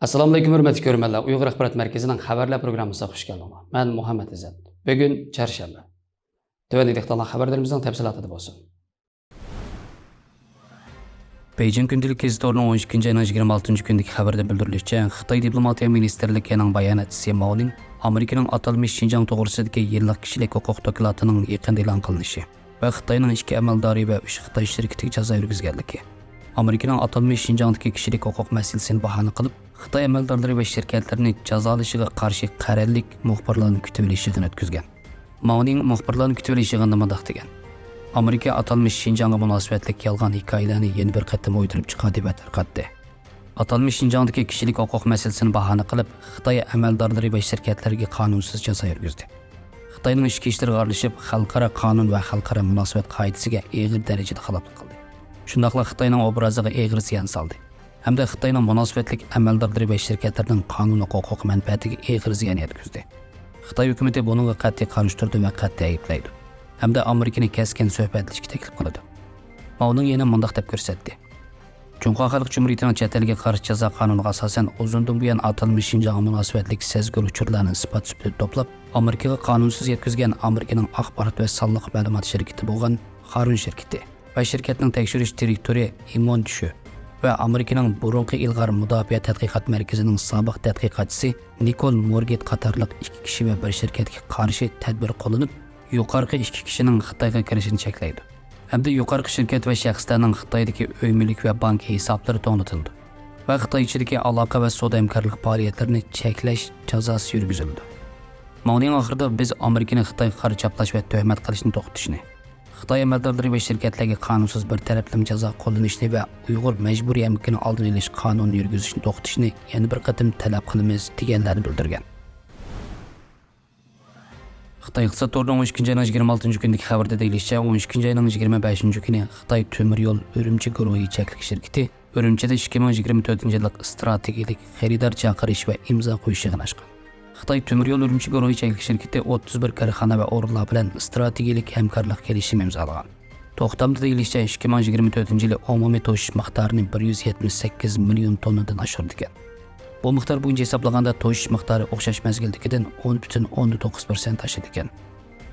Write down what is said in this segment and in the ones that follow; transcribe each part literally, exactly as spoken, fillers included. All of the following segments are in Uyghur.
ئەسسالامۇئەلەيكۇم، ھۆرمەتلىك كۆرۈرمەنلەر. ئۇيغۇر ئاخبارات مەركىزىنىڭ خەۋەرلەر پروگراممىسىغا خۇش كەلدىڭلار. مەن مۇھەممەت ئىززەت. بۈگۈن چارشەنبە. تۆۋەندىكى دىققەتلەر خەۋەرلىرىمىزنىڭ تەپسىلاتىدا بولسۇن. بېيجىڭ كۈندىلىك گېزىت تورىنىڭ ئون ئىككىنچى ئاينىڭ يىگىرمە ئالتىنچى كۈنىدىكى خەۋىرىدە بىلدۈرۈلۈشىچە، خىتاي دىپلوماتىيە مىنىستىرلىكىنىڭ باياناتچىسى ماۋ نىڭ ئامېرىكىنىڭ ئاتالمىش شىنجاڭ توغرىسىدىكى يىللىق كىشىلىك ھوقۇق دوكلاتىنىڭ يېقىندا ئېلان قىلىنىشى ۋە خىتاينىڭ ئىككى ئەمەلدارى ۋە ئۈچ خىتاي شىركىتىگە جازا يۈرگۈزگەنلىكى، ئامېرىكىنىڭ ئاتالمىش شىنجاڭدىكى كىشىلىك ھوقۇق مەسىلىسىنى باھانە قىلىپ، خىتاي ئەمەلدارلىرى ۋە شىركەتلىرىنى جازالىشىغا قارشى قەرەللىك مۇخبىرلارنى كۈتۈۋېلىش يىغىنى ئۆتكۈزگەن. ماۋ نىڭ مۇخبىرلارنى كۈتۈۋېلىش يىغىنىدا مۇنداق دېگەن: ئامېرىكا ئاتالمىش شىنجاڭغا مۇناسىۋەتلىك يالغان ھېكايىلەرنى يەنە بىر قېتىم ئويدۇرۇپ چىقاردى ۋە تارقاتتى. ئاتالمىش شىنجاڭدىكى كىشىلىك ھوقۇق مەسىلىسىنى باھانە قىلىپ، خىتاي ئەمەلدارلىرى ۋە شىركەتلىرىگە قانۇنسىز جازا يۈرگۈزدى. خىتاينىڭ ئىچكى ئىشلىرىغا ئارىلىشىپ، خەلقئارا قانۇن ۋە خەلقئارا مۇناسىۋەت قائىدىسىگە ئېغىر دەرىجىدە خىلاپلىق قىلدى. شۇنداقلا خىتاينىڭ ئوبرازىغا ئېغىر زىيان سالدى ھەمدە خىتاينىڭ مۇناسىۋەتلىك ئەمەلدارلىرى ۋە شىركەتلىرىنىڭ قانۇن ھوقۇق مەنپەئەتىگە ئېغىر زىيان يەتكۈزدى. خىتاي ھۆكۈمىتى بۇنىڭغا قەتئىي قارشى تۇرىدۇ ۋە قەتئىي ئەيىبلەيدۇ ھەمدە ئامېرىكىنى كەسكىن سۆھبەتلىشىشكە تەكلىپ قىلىدۇ. ماۋ نىڭ يەنە مۇنداق دەپ كۆرسەتتى: جۇڭخۇا خەلق جۇمھۇرىيىتىنىڭ چەت ئەلگە قارشى جازا قانۇنىغا ئاساسەن، ئۇزۇندىن بۇيان ئاتالمىش شىنجاڭغا مۇناسىۋەتلىك سەزگۈر ئۇچۇرلارنى ئىسپات سۈپىتىدە توپلاپ، ئامېرىكىغا قانۇنسىز يەتكۈزگەن ئامېرىكىنىڭ ئاخبارات ۋە سانلىق مەلۇمات شىركىتى بولغان خارون شىركىتى ۋە شىركەتنىڭ تەكشۈرۈش دىرېكتورى ئىمون چۈ ۋە ئامېرىكىنىڭ بۇرۇنقى ئىلغار مۇداپىئە تەتقىقات مەركىزىنىڭ سابىق تەتقىقاتچىسى نىكول مورگېت قاتارلىق ئىككى كىشى ۋە بىر شىركەتكە قارشى تەدبىر قوللىنىپ، يۇقىرىقى ئىككى كىشىنىڭ خىتايغا كىرىشىنى چەكلەيدۇ ھەمدە يۇقىرىقى شىركەت ۋە شەخسلەرنىڭ خىتايدىكى ئۆي مۈلۈك ۋە بانكا ھېسابلىرى توڭلىتىلىدۇ ۋە خىتاي ئىچىدىكى ئالاقە ۋە سودا ھەمكارلىق پائالىيەتلىرىنى چەكلەش جازاسى يۈرگۈزۈلىدۇ. ماۋ نىڭ ئاخىرىدا، بىز ئامېرىكىنى خىتايغا قارا چاپلاش ۋە تۆھمەت قىلىشنى توختىتىشنى، خىتاي ئەمەلدارلىرى ۋە شىركەتلەرگە قانۇنسىز بىر تەرەپلىمە جازا قوللىنىشنى ۋە ئۇيغۇر مەجبۇرىي ئەمگىكىنىڭ ئالدىنى ئېلىش قانۇنىنى يۈرگۈزۈشنى توختىتىشنى يەنە بىر قېتىم تەلەپ قىلىمىز، دېگەنلەرنى بىلدۈرگەن. خىتاي ئىقتىساد تورىنىڭ ئون ئىككىنچى ئاينىڭ يىگىرمە ئالتىنچى كۈنىدىكى خەۋىرىدە دېيىلىشىچە، ئون ئىككىنچى ئاينىڭ يىگىرمە بەشىنچى كۈنى خىتاي تۆمۈر يول ئۈرۈمچى گۇرۇھى چەكلىك شىركىتى ئۈرۈمچىدە ئىككى مىڭ يىگىرمە تۆتىنچى يىللىق ئىستراتېگىيەلىك خېرىدار چاقىرىش ۋە ئىمزا قويۇش يىغىنى ئاچقان. خىتاي تۆمۈر يول ئۈرۈمچى گۇرۇھى چەكلىك شىركىتى ئوتتۇز بىر كارخانا ۋە ئورۇنلار بىلەن ئىستراتېگىيەلىك ھەمكارلىق كېلىشىمى ئىمزالىغان. توختامدا دېيىلىشىچە، ئىككى مىڭ يىگىرمە تۆتىنچى يىلى ئومۇمىي توشۇش مىقدارىنى بىر يۈز يەتمىش سەككىز مىليون توننىدىن ئاشۇرىدىكەن. بۇ مىقدار بويىچە ھېسابلىغاندا، توشۇش مىقدارى ئوخشاش مەزگىلدىكىدىن ئون پۈتۈن ئوندىن توققۇز پىرسەنت ئاشىدىكەن.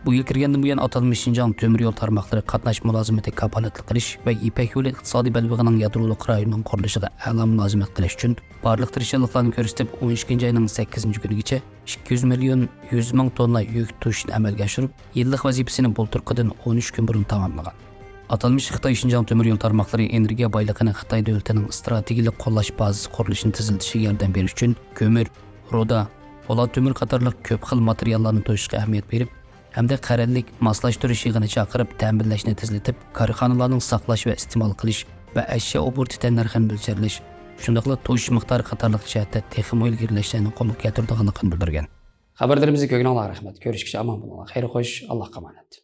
بۇ يىل كىرگەندىن بۇيان، ئاتالمىش شىنجاڭ تۆمۈر يول تارماقلىرى قاتناش مۇلازىمىتى كاپالەتلىك قىلىش ۋە يىپەك يولى ئىقتىسادىي بەلبېغىنىڭ يادرولۇق رايونىنىڭ قۇرۇلۇشىغا ئەلا مۇلازىمەت قىلىش ئۈچۈن بارلىق تىرىشچانلىقلارنى كۆرسىتىپ، ئون ئىككىنچى ئاينىڭ سەككىزىنچى كۈنىگىچە ئىككى يۈز مىليون يۈز مىڭ توننا يۈك توشۇشنى ئەمەلگە ئاشۇرۇپ، يىللىق ۋەزىپىسىنى بۇلتۇرقىدىن ئون ئۈچ كۈن بۇرۇن تاماملىغان. ئاتالمىش خىتاي شىنجاڭ تۆمۈر يول تارماقلىرى ئېنېرگىيە بايلىقىنى خىتاي دۆلىتىنىڭ ئىستراتېگىيەلىك قوللاش بازىسى قۇرۇلۇشىنى تېزلىتىشىگە ياردەم بېرىش ئۈچۈن كۆمۈر، رۇدا، پولات تۆمۈر قاتارلىق كۆپ خىل ماتېرىياللارنى توشۇشقا ئەھمىيەت بېرىپ، ھەمدە قەرەللىك ماسلاشتۇرۇش يىغىنى چاقىرىپ، تەمىنلەشنى تېزلىتىپ، كارخانىلارنىڭ ساقلاش ۋە ئىستېمال قىلىش ۋە ئەشيا ئوبوروتى تەننەرخىنى مۆلچەرلەش، شۇنداقلا توشۇش مىقدارى قاتارلىق جەھەتتە تېخىمۇ ئىلگىرىلەشلەرنى قولغا كەلتۈرىدىغانلىقىنى بىلدۈرگەن. خەۋەرلىرىمىزنى كۆرگىنىڭلارغا رەھمەت. كۆرۈشكىچە ئامان بولۇڭلار. خەير خوش، ئاللاھقا ئامانەت.